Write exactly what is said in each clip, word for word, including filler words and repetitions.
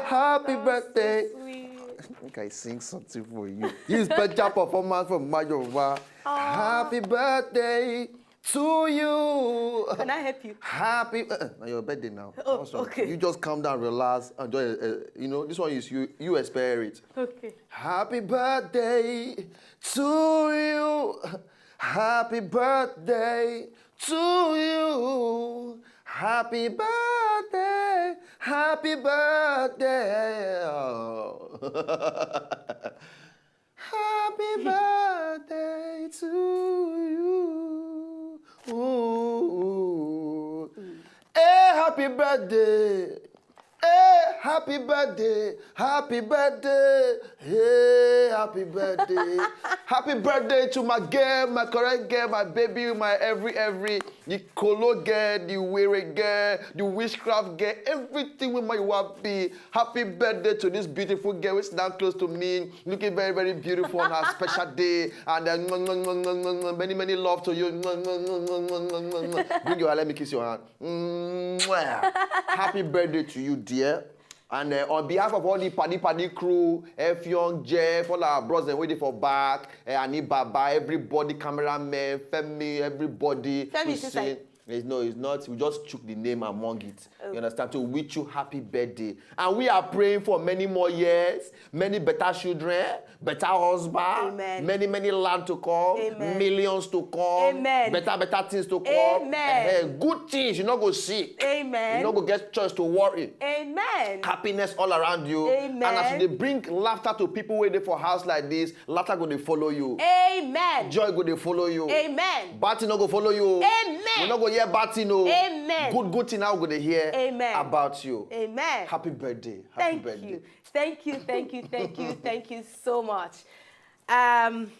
Happy birthday. Make I sing something for you. This better performance from Mayowa. Happy birthday to you. Can I help you? Happy. Uh, uh, now your birthday now. Oh, okay. You just calm down, relax, enjoy. Uh, you know, this one is you. You experience it. Okay. Happy birthday to you. Happy birthday to you. Happy birthday. Happy birthday. Oh. Happy birthday to you. Ooh. Hey, happy birthday. Hey, happy birthday. Happy birthday. Hey, happy birthday. Happy birthday to my girl, my correct girl, my baby, my every, every. The colo girl, the weary girl, the witchcraft girl, everything with my wife be. Happy birthday to this beautiful girl which is down close to me, looking very, very beautiful on her special day. And then many, many love to you. Bring your hand, let me kiss your hand. Happy birthday to you, dear. And uh, on behalf of all the Paddy Paddy crew, F Young, Jeff, all our bros dem waiting for back, uh, Ani Baba, everybody, cameraman, Femi, everybody. Femi is inside. No, it's not. We just took the name among it. Oh. You understand? To wish you happy birthday. And we are praying for many more years, many better children, better husband, amen, many, many land to come, amen, millions to come, amen, better, better things to come. Amen. Eh, good things you no go see. Amen. You no go get choice to worry. Amen. Happiness all around you. Amen. And as you dey bring laughter to people waiting for house like this, laughter go dey follow you. Amen. Joy go dey follow you. Amen. Bad thing no go follow you. Amen. You no go hear bad thing o. Amen. Good, good thing now go dey hear, amen, about you. Amen. Happy birthday. Happy birthday. Thank you. Thank you, thank you, thank you, thank you so much. Um,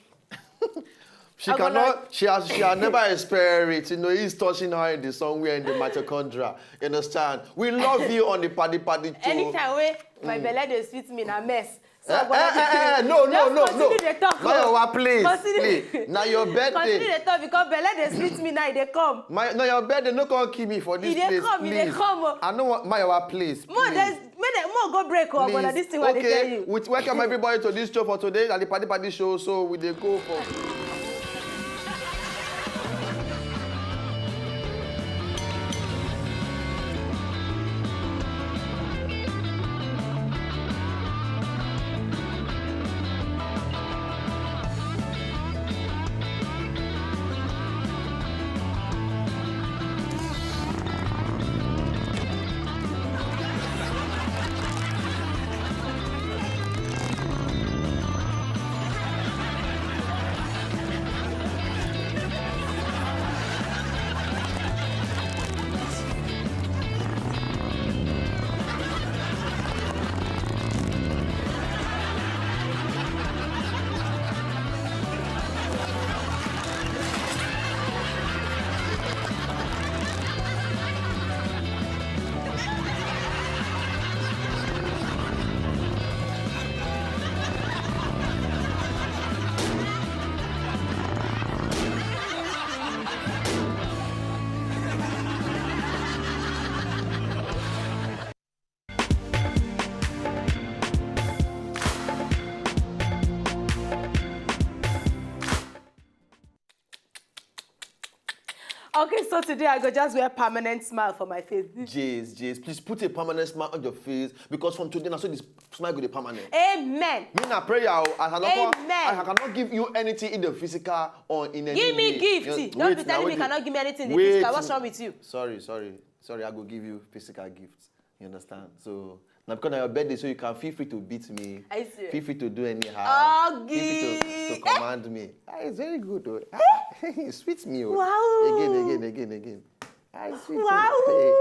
she cannot, she has, she has never experienced it. You know, he's touching her in the somewhere in the mitochondria. You understand? We love you on the Paddy Paddy show. Anytime wey my belle dey sweet me, na mess. So, eh, eh, eh, eh, no, no, no, no. Continue dey talk. Mayowa, please, please. Now your birthday. Continue dey talk because belle dey sweet me now, e dey come. My, now your birthday, no come kill me for this place, please. E dey come, e dey come. I no want Mayowa, please. More, there's Make dem more go break o, but na this thing wey I dey tell you. Please. Okay, we welcome everybody to this show for today, na the Paddy Paddy show, so we dey go for. Okay, so today I go just wear permanent smile for my face. Jace, Jace, please put a permanent smile on your face because from today now, so this smile go dey permanent. Amen. Me na prayer o, I cannot, amen, I cannot give you anything in the physical or in any way. Give me gift. Don't be telling me you cannot give me anything in the physical. What's wrong with you? Sorry, sorry, sorry. I go give you physical gifts. You understand? So now because na your birthday, so you can feel free to beat me. Are you serious? Feel free to do anyhow. Feel free to, to command me. Ah, it's very good o. Ah, it sweet me o. Wow. Again, again, again, again. Ah, it's sweet o. Wow. Hey,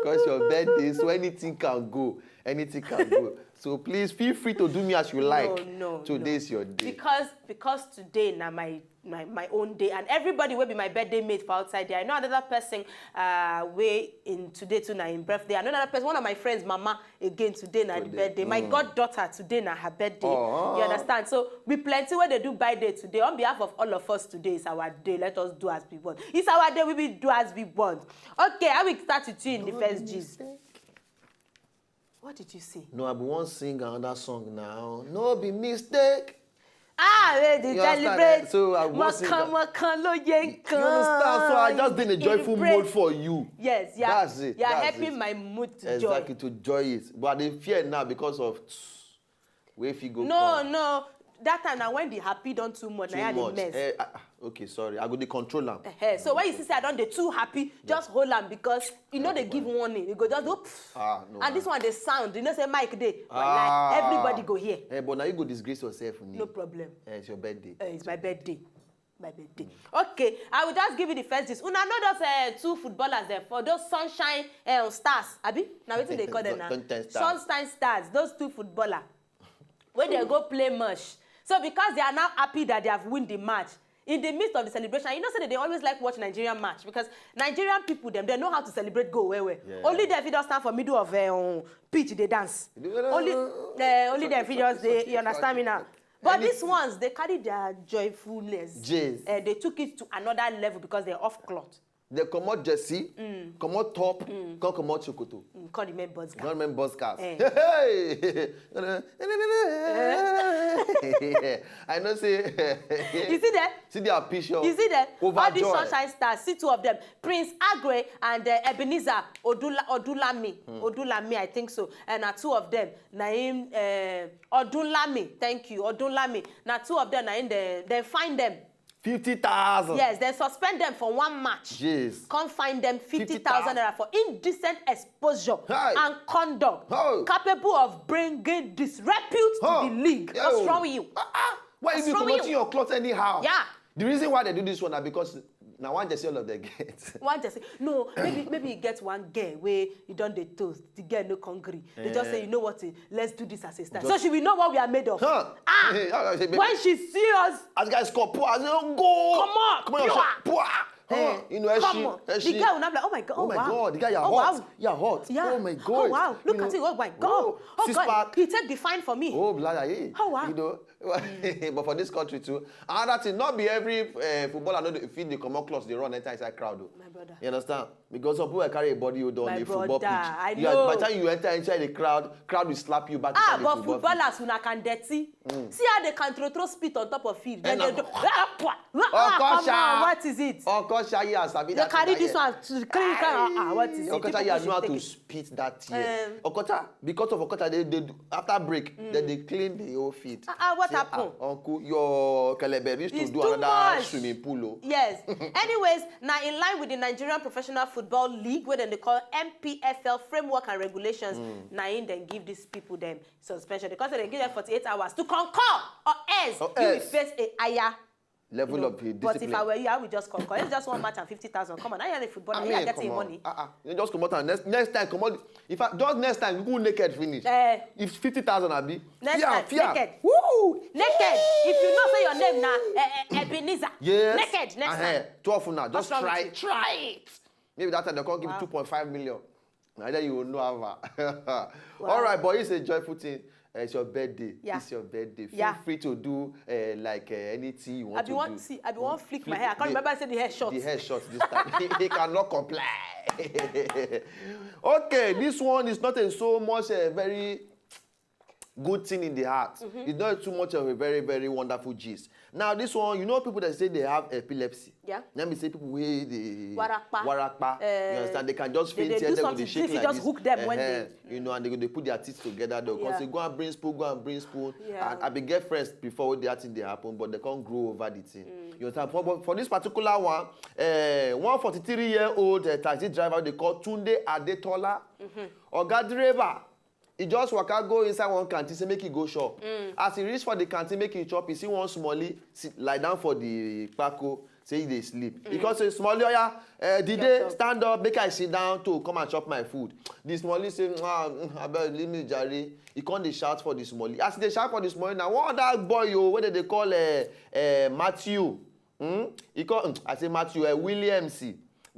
because your birthday, so anything can go. Anything can go. So please feel free to do me as you like. No, no, no. Today is your day. Because, because today na my my, my own day, and everybody will be my birthday mate for outside there. I know another person, uh, way in today too na him birthday. I know another person, one of my friends, Mama, again today na the birthday. My goddaughter today na her birthday. You understand? So we plenty wey dey do birthday today. On behalf of all of us, today is our day. Let us do as we want. It's our day. We will do as we want. Okay, I will start with you in the first gist. What did you say? No, I be wan sing another song now. No be mistake. Ah, ready, You understand, celebrate. eh? So I wan sing Mọ̀kàn that. mọ̀kàn ló yẹ You nǹkan. understand? So I just dey in a joyful Celebrate. Mood for you. Yes, yeah. That's it, You're that's helping it. my mood to Exactly, joy. To joy it. But I dey fear now because of wey fit go No, come. No. That time na when the happy don too much, Too na I dey much. mess. Eh, ah, ah, okay, sorry. I go dey control am. Eh, so when you see say I don dey too happy, just hold am because you no dey give warning. You go just do. Pff. Ah, no. And this one dey sound. You know say mic dey. Ah. Everybody go hear. Eh, but now you go disgrace yourself. Ni. No problem. Eh, it's your birthday. Eh, it's my birthday. My birthday. Okay, I will just give you the first gist. Una know those uh, two footballers there for those sunshine uh, stars, abi? Na wetin they call them now? Sunshine Stars. Sunshine Stars. Those two footballer wey dey go play match. So because they are now happy that they have win the match, in the midst of the celebration, you know say they dey always like watch Nigerian match because Nigerian people dem they know how to celebrate goal well well. Yeah. Only dem fit don stand for middle of uh, um, pitch dey dance. Only uh, only dem fit just dey, you understand me now. But these ones they carry their joyfulness. Yes. Uh, they took it to another level because they're off cloth. They comot jersey, comot top, come comot sokoto. Mm, call the men boss guy. Government buskers. Eh. Hey! I know say You see there? See their picture. You see there? All these Overjoy. Sunshine Stars. See two of them. Prince Agwe and uh, Ebenezer Odula, Odulami. Odulami, I think so. And na two of them. Na him uh, Odulami. Thank you. Odulami. Na two of them. Na him they, they find them. Fifty thousand. Yes, they suspend them for one match. Yes. Come find them fifty Fifty thousand thousand. Naira for indecent exposure Hi. And conduct Ho. Capable of bringing disrepute Ho. To the league. Yo. What's wrong with you? Ah, ah. Why you What's be wrong with commoting you? Your cloth anyhow? Yeah. The reason why they do this one na because na one jersey all of them get. One jersey. No, maybe maybe you get one girl wey you don dey toast, the girl no come gree. They just say, you know what, eh, let's do this as a style. So she will know what we are made of. Huh. Ah, Hey, how I say, baby, when she see us, as guys score, poor, as they don't go. Come on, Come on, pure. Poor. Eh, Huh. You know, eh, come she, on. eh, The she- girl will not be like, oh my God, Oh oh my wow. God, the guy, you're Oh, hot. Wow. You're hot. Yeah. Oh my God. Oh wow, look You at know, it. Oh my God. oh, Oh six God. Pack. He take the fine for me. Oh, blah, yeah. Oh, wow. You know, but for this country too, another thing, not be every uh, footballer know the fit the common cloth they run enter inside crowd. Oh. My brother. You understand? Because some people carry a body odor on My the football brother, pitch. I You are- know. By the time you enter inside the crowd, crowd will slap you back. Ah, Inside but the football footballers una can dirty. See how they can throw throw spit on top of field. Then Eh, they na- do. Ah, pwa, ah, Okosha. Come on, what is it? Okosha, yeah, sabi They that carry thing, this yeah. one to clean car. Ah, what is it? Okota, People you should know how take to it. Spit that year. Um, Okota, because of Okota, they, they do, after break, then they clean the whole field. Ah, ah, what Say, happen? "Ah, uncle, your kelebe used to It's do too another much. Swimming pool. Oh." Yes. Anyways, now in line with the Nigerian Professional Football League, where they call N P F L framework and regulations, now in then give these people them suspension because they give them forty-eight hours to concur or else Or you will else. Face a higher Level you know, of the But discipline. If I were you, I would just concur. It's just one match and fifty thousand. Come on, I hear the football. I I mean, hear getting come on. Money. Uh-uh. You just come out and next, next time, come out. In fact, just next time, you go naked finish. Eh. If fifty thousand, Abi. Next Fear, time, fear. Naked. Woo! Naked. If you know say your name na eh, eh, Ebenezer. Yes. Naked next Uh-huh. Time. Two of una, just What's wrong try, with you? Try it. Maybe that time they come give Wow. Two point five million. Now that you will know how. All right, but it's a joyful thing. Uh, it's your birthday. Yeah. It's your birthday. Feel Yeah. Free to do uh, like uh, anything you want I be to want do. See. I be want flick my Flick hair. I can't the- remember. I said the hair short. The hair short this time. He cannot comply. Okay, this one is not a so much a very good thing in the heart. It's not too much of a very, very wonderful gist. Now, this one, you know, people that say they have epilepsy. Yeah. Let me say people wey dey Warapa. Warapa. Eh, You understand? They can just they- faint they here, do then go something, dey shake they like just this. Hook them one Uh-huh. Day. You know, and they go dey put their teeth together. They'll come Yeah. Say, "Go and bring spoon, go and bring spoon." Yeah. And I be get friends before wey the thing they happen, but they can't grow over the thing. You understand? For, but for this particular one, uh, one forty-three year old uh, taxi driver they call Tunde Adetola. Oga driver, he just waka go inside one canteen, say make he go shop. As he reach for the canteen, make he chop, he see one smallie sit, lie down for the kpako, say he dey sleep. He come say, "Smallie, oya, uh, dide, Get up. Stand up, make I sit down to come and chop my food." The smallie say, "Ah, mm, abeg, leave me jare." He come dey shout for the smallie. As he dey shout for the smallie, now one other boy, oh, wey dem dey call uh, uh, Matthew. Hmm? He come, mm, I say Matthew, uh, Williams.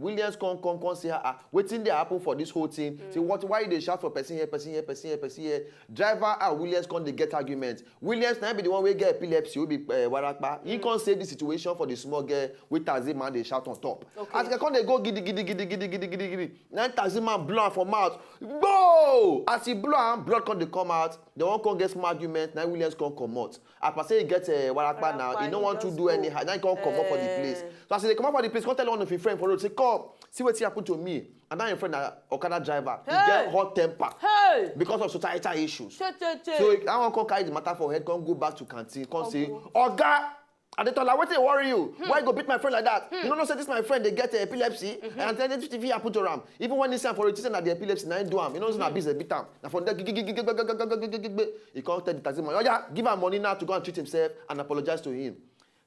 Williams come come come say, ah, ah, wetin dey happen for this whole thing? Say, what, why you dey shout for person here, person here, person here, person here? Driver and Williams come dey get argument. Williams na be the one wey get epilepsy, wey be uh, warapa. He come save the situation for the small girl wey taxi man dey shout on top. Okay. As dem come dey go gidi gidi gidi gidi gidi gidi gidi, na taxi man blow am for mouth. Gboo! As he blow am, blood come dey come out. Dem wan come get small argument. Na Williams come comot. As per say he get uh, warapa now, he no want to do anyhow. Now he come comot for the place. So as he dey comot for the place, come tell one of him friend for road, say, come, see wetin happen to me. And that him friend na okada driver. He get hot temper because of societal issues. So that one come carry the matter for head, come go back to canteen, come say, oga, Adetola, wetin dey worry you? Why you go beat my friend like that? You no know say this my friend dey get uh, epilepsy and then if fit happen to am. Even when he say am for road, he say na the epilepsy na him do am. You know say na biz dey beat am. Na for there, he come tell the taxi man, oya, give am money now to go and treat himself and apologize to him.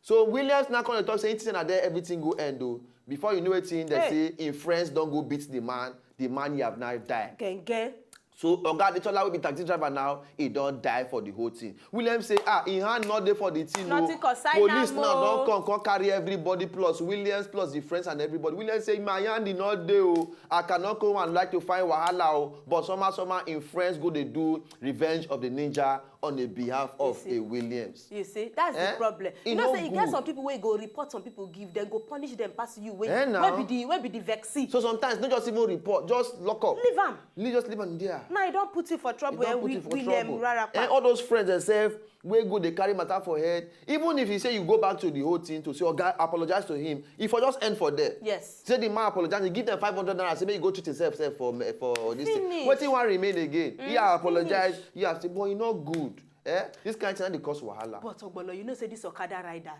So Williams now come dey talk say, he think say na there everything go end o. Before you know wetin, dem say him friends don go beat the man. The man, he have now die. Genge. So oga Adetola, wey be taxi driver now, he don die for the whole thing. Williams say, ah, him hand no dey for the thing o. Nothing concern am o. Police now don come, come carry everybody plus Williams plus the friends and everybody. Williams say, my hand e no dey o. I cannot come and like to find wahala o. But somehow, somehow, him friends go dey do Revenge of the Ninja on the behalf of a Williams. You see, that's the problem. You know say e get some people wey go report some people give, dem go punish dem pass you wey be the wey be the vexy. So sometimes no just even report, just lock up. Leave am. Leave, just leave am there. Now e don put you for trouble. E don put you for trouble. William Rarapa. And all those friends themselves wey go dey carry matter for head, even if you say you go back to the whole thing to say, oga, apologize to him, e for just end for there. Yes. Say the man apologize, he give them five hundred naira, say make he go treat himself sef for for this thing. Finish. Wetin wan remain again? He apologize, you have say, but e no good. Eh? This kind thing na dey cause wahala. But Ogbolo, you know say these okada riders,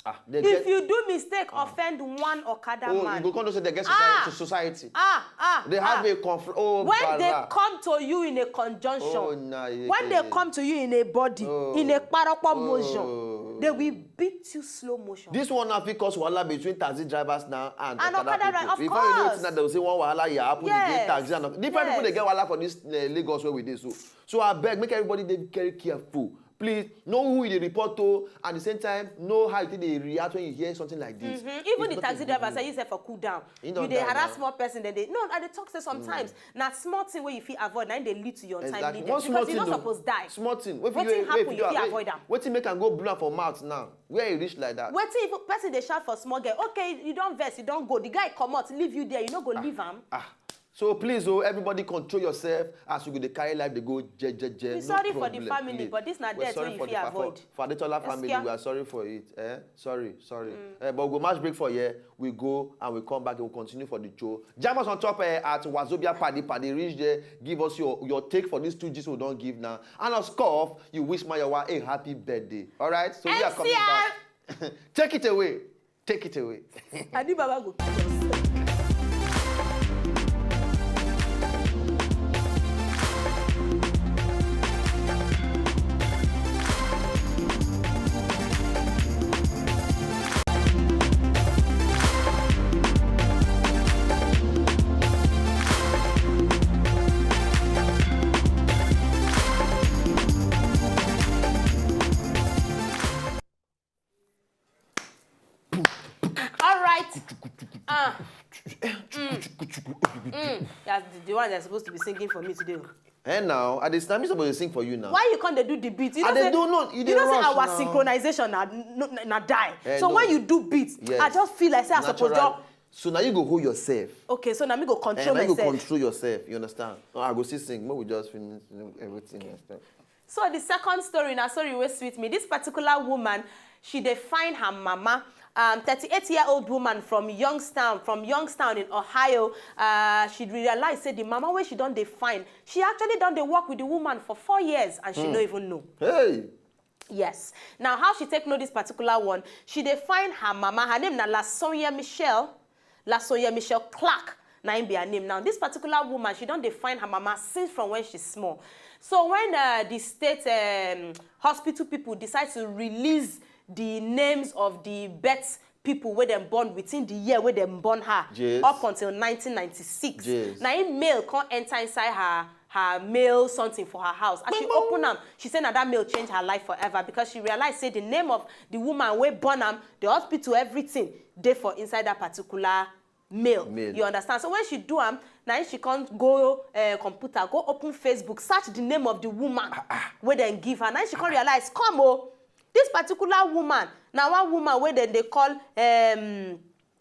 ah, they get. If you do mistake, offend one okada man, oh, you go come know say they get society. Ah, ah, they have a confr-, oh, when they come to you in a conjunction, oh, nah, yeah, when they come to you in a body, in a parappa motion, they will beat you slow motion. This one now fit cause wahala between taxi drivers now and okada people. Before you know it, now they will say one wahala here happen again, taxi and different people dey get wahala for this uh, Lagos where we dey so. So I beg, make everybody dey very careful. Please know who you dey report to. At the same time, know how you take dey react when you hear something like this. Mm-hmm. Even the taxi driver say you sef for cool down. You dey harass small person, then they no. I dey talk say sometimes na small thing wey you fit avoid, na im dey lead to your untimely death. Because you no suppose die. Small thing. Wetin happen, you fit avoid am. Wetin make am go blow am for mouth now? Where e reach like that? Wetin if person dey shout for small girl? Okay, you don vex, you don go. The guy comot, leave you there. You no go leave am. Ah. So please, oh, everybody control yourself as you go dey carry life dey go je je je. We sorry for the family, but this na death wey you fit avoid. For Adetola family, we are sorry for it. Eh? Sorry, sorry. Eh, but we go match break for here. We go and we come back. We continue for the show. Jam us on top eh, at Wazobia Paddy Paddy. Reach there, give us your your take for these two gist we don give now. And of course, you wish Mayowa a happy birthday. All right? So we are coming back. Take it away. Take it away. Adi Baba go kill us. All right. Ah. Mm. Mm. That's the, the one they're supposed to be singing for me today. And now, at this time, you're supposed to sing for you now. Why you can't do the beat? You I know say, do not. You, you know say our synchronization na, na, na die. Eh, so no. When you do beat, yes. I just feel like say I suppose just. So now you go hold yourself. Okay, so now me go control eh, now myself. You go control yourself. You understand? No, I go see sing. Make we just finish everything. Okay. So the second story na story wey sweet me. This particular woman, she dey find her mama. Um, thirty-eight-year-old woman from Youngstown, from Youngstown in Ohio, uh, she realize say the mama wey she don dey find, she actually don dey work with the woman for four years and she hmm. no even know. Hey! Yes. Now, how she take know this particular one? She dey find her mama. Her name na Lasonya Michelle. Lasonya Michelle Clark. Na im be her name. Now, this particular woman, she don dey find her mama since from when she's small. So when uh, the state um, hospital people decide to release the names of the birth people wey dem born within the year wey dem born her yes. up until nineteen ninety-six yes. Na im mail come enter inside her her mail something for her house. As she open am, she say na that mail change her life forever because she realize say the name of the woman wey born am, the hospital, everything dey for inside that particular Mail. You understand? So when she do am, na im she come go uh, computer, go open Facebook, search the name of the woman wey dem give her. Na im she come realize, come o, this particular woman na one woman wey dem dey call um,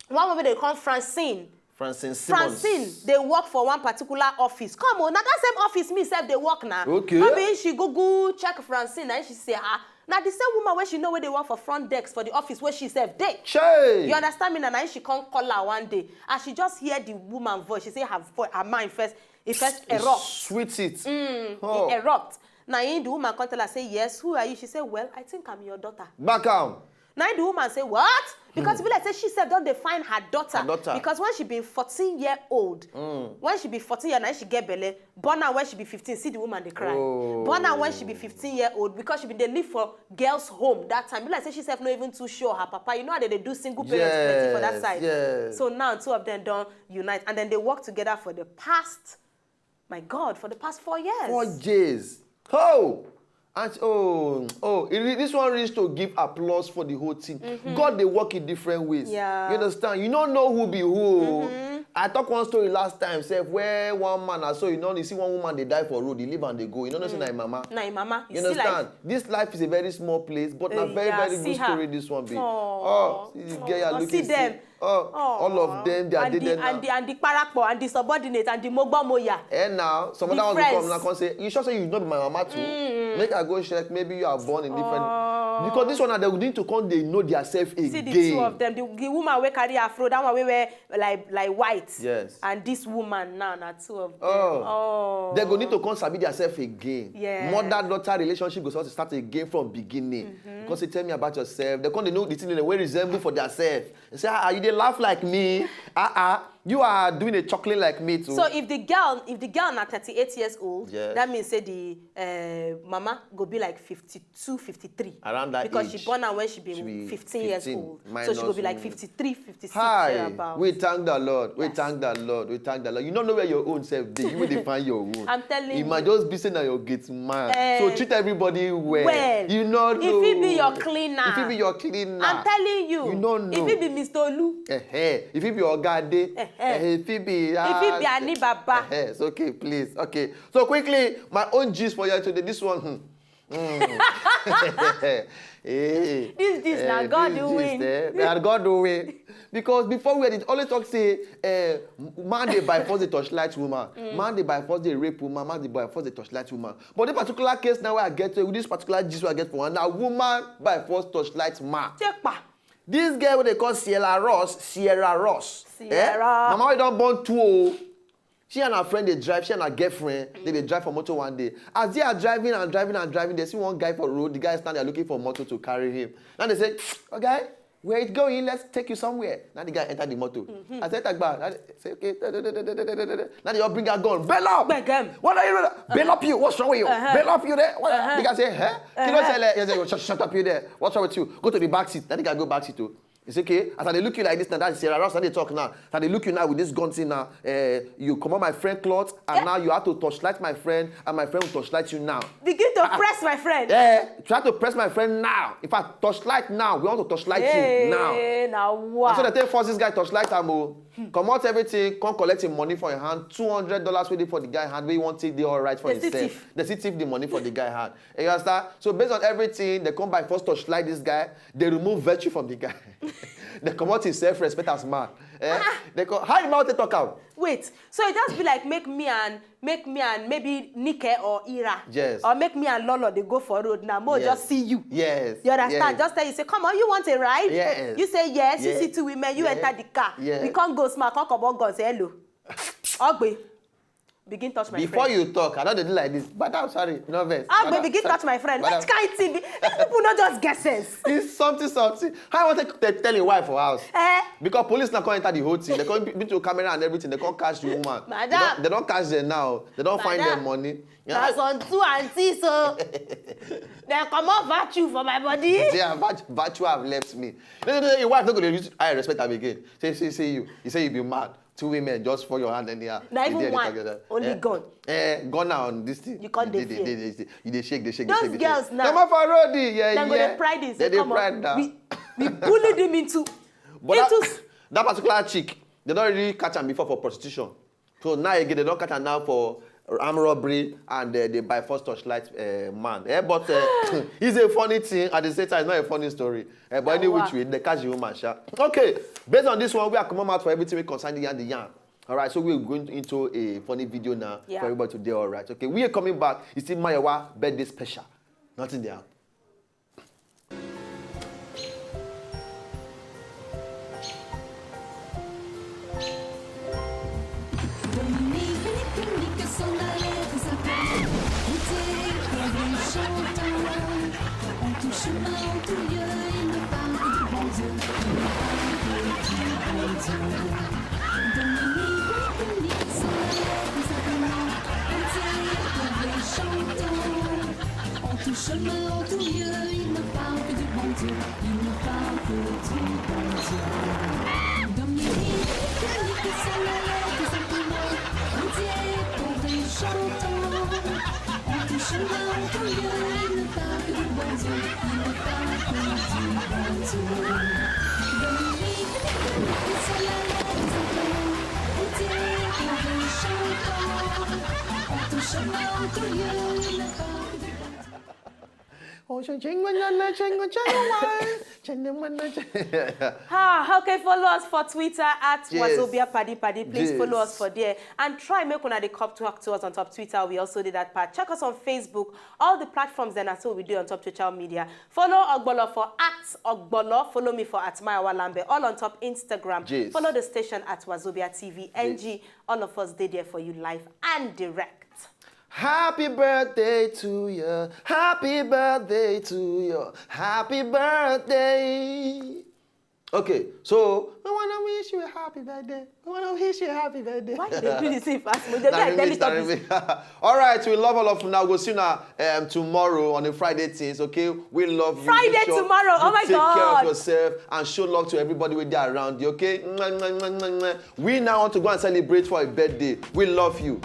one woman wey dem dey call Francine. Francine Simmons. Francine dey work for one particular office. Come o, na that same office me sef dey work na. Okay. No be she Google check Francine, na im she say, ah, na the same woman wey she know wey dey work for front desk for the office wey she sef dey. Chey! You understand me na? Na im she come call her one day. As she just hear the woman voice, she say her voice, her mind first, e first erupt. Sweet it. Mm, e erupt. Na im the woman come tell her say, yes, who are you? She say, well, I think I'm your daughter. Back am. Na im the woman say, what? Because e be like say she sef don dey find her daughter. Her daughter. Because when she be fourteen year old, when she be fourteen year, na im she get belle. Born am when she be fifteen, see the woman dey cry. Oh. Born am when she be fifteen year old, because she been dey live for girls home that time. Be like say she sef no even too sure her papa. You know how they dey do single parents plenty for that Yes, side. Yes. So now two of them don unite and then they work together for the past, my God, for the past four years. Four days. Oh! And oh, oh, it, this one reached to give applause for the whole thing. God dey work in different ways. Yeah. You understand? You don't know who be who. I talk one story last time, sef, where one man I saw, you know, you see one woman dey die for road, he leave and dey go. You don't know say na him mama. Na him mama. You see understand? Life. This life is a very small place, but na Eh, very, yeah, very see good her. Story this one be. Aw. Oh, see the girl you're Aw, looking. see them. Oh, all of them, they are and dead the, there now. And the and the parapọ and the subordinate and the mogbọmoya. And now, some The other one will friends. Come now come say, you sure say you not be my mama too? Make I go check, maybe you are born in different. Oh. Because this one, now, they will need to come, they know their self again. See the two of them. The, the woman wey carry afro, that one wey wear like like white. Yes. And this woman now, na two of them. Oh. Oh. They go need to come sabi their self again. Yes. Mother-daughter relationship go start to start again from beginning. Because they tell me about yourself. They come, they know the thing they will resemble for their self. They say, ah, you dey laugh like me. Ah, ah, you are doing a chuckling like me too. So if the girl, if the girl na thirty-eight years old, Yes. That means say the uh, mama go be like fifty-two, fifty-three. Around that Because age. She born am when she be She be fifteen years fifteen, old. So minus she go be like one. Fifty-three, fifty-six Hi, thereabout. We thank the Lord. We Yes. Thank the Lord. We thank the Lord. You don't know where your own self dey. You will define your own. I'm telling It you. Might just be saying that your gate man. Eh. So treat everybody well. Well. You know. If he be your cleaner. If he be your cleaner. I'm telling you. You don't know. If he be Mister Olu. Eh, eh. If he be your guy, eh, Eh, eh. If he be, If he be Ani Baba. Eh, eh, it's okay, please. Okay. So quickly, my own gist for you today. This one. Hmm. Eh, This, this na eh, God this, do this, win. Eh, na God do win. Because before we had it, always talk say, eh, man dey by force dey torchlight woman. Man dey by force dey rape woman. Man dey by force dey torchlight woman. But this particular case now where I get to, this particular gist where I get for one, now woman by force torchlight man. Chepa. This girl wey they call Sierra Ross, Sierra Ross. Sierra. Mama wey don born two o. She and her friend dey drive, she and her girlfriend, they dey drive for motor one day. As they are driving and driving and driving, they see one guy for road. The guy stand there looking for motor to carry him. Now they say, okay, where it going? Let's take you somewhere. Now the guy enter the motor. I said, Tagba. Now they say, okay. Now they all bring a gun. Bail up! Gbegem. What are you doing? Bail up you. What's wrong with you? Bail up you there. What? The guy say, huh? Kí ló ṣẹlẹ̀? He say, shut, shut up you there. What's wrong with you? Go to the back seat. Now the guy go back seat too. It's okay. As I dey look you like this now, that's Sierra Ross. Now they talk now. As I dey look you now with this gun thing now. Eh, you comot my friend cloth, and now you have to torchlight my friend, and my friend will torchlight you now. Begin to press my friend. Eh, try to press my friend now. In fact, torchlight now. We want to torchlight you now. Hey, now what? So they take force this guy torchlight am o. Comot everything, come collect him money for your hand. Two hundred dollars waiting for the guy hand. We want take the all right for They still himself. Thief. They still thief the money for the guy hand. You understand? So based on everything, they come by force torchlight this guy. They remove virtue from the guy. They comot his self-respect as man. Eh? They come, how the man take talk am? Wait, so it just be like make me and make me and maybe Nike or Ira, Yes. Or make me and Lolo they go for road now. Mo Yes. Just see you. Yes. You understand? Yes. Just tell you say, come on, you want a ride? Yes. You say yes. Yes. You see two women. You Yes. Enter the car. Yes. We can't go smart. Come come on, gun say hello. Ogbe, begin touch my Before friend. You talk, I don't dey do like this. But I'm sorry, no vex. Ogbe, Madam, begin sorry. Touch my friend. Madam. Which kind thing be? These people no just get sense. It's something, something. How I want to tell, tell your wife for house? Eh? Because police now come enter the whole thing. They come be to camera and everything. They come catch the woman. Madam. They don't, they don't catch them now. They don't find Madam. Their money. Na some two aunties so. They comot virtue for my body. Say, "Ah, virtu-, virtue have left me." No, no, no, your wife not gonna use I respect her again. Say, say, say you. You say you be mad. Two women just for your hand anyhow. Na You even dare dey one, talk like that. only Eh? gun. Eh, gun now on this thing. You can't Dey, dey dey, fear. Dey, dey, you dey shake, dey shake, Those dey shake, dey girls shake. Now, Come on for road, yeah, Then go yeah. Dey pride is They dey come on. Pride now. We, we bully them into. But into that, that particular chick, They don already catch am before for prostitution. So now again, they don catch am now for armed robbery and uh, the by force torchlight uh, man. Eh, but uh, it's a funny thing. At the same time, it's not a funny story. Eh, but any which way, they catch the woman, sha. Okay, based on this one, we are coming out for everything we concern the yarn, the yarn. All right, so we're going into a funny video now Yeah. for everybody to do all right. Okay, we are coming back. It's still Mayowa birthday special. Nothing there. Chemin en tout lieu, il ne parle que du bon Dieu, il ne parle que du bon Dieu. Dominique, Dominique, s'en allait tout simplement, entier, pauvre et chantant. En tout chemin, en tout lieu, il ne parle que du bon Dieu, il ne parle que du bon Dieu. Dominique, Dominique, s'en allait tout simplement, entier, pauvre et chantant. En tout chemin, en tout lieu, il ne parle que du bon Dieu. Oh, chingo, chingo, chingo, chingo, chingo, chingo, chingo. Ah, okay, follow us for Twitter at Yes. Wazobia Paddy Paddy. Please Yes. Follow us for there. And try make una dey come talk to us on top Twitter. We also did that part. Check us on Facebook. All the platforms then I saw we do on top social media. Follow Ogbolo for at Ogbolo. Follow me for at Mayowa Lambe. All on top Instagram. Yes. Follow the station at Wazobia T V N G. All of us dey there for you live and direct. Happy birthday to you. Happy birthday to you. Happy birthday. Okay, so we wanna wish you a happy birthday. We wanna wish you a happy birthday. Why you dey do this thing fast? We dey do like Tarimi, Teletubbies. Tarimi. All right, we love all of you now. We'll see you now um, tomorrow on the Friday things, okay? We love you. Friday Make sure tomorrow. Oh you my take care God. Of yourself and show love to everybody with you around you, okay? Mwah, mwah, mwah, mwah, mwah. We now want to go and celebrate for a birthday. We love you.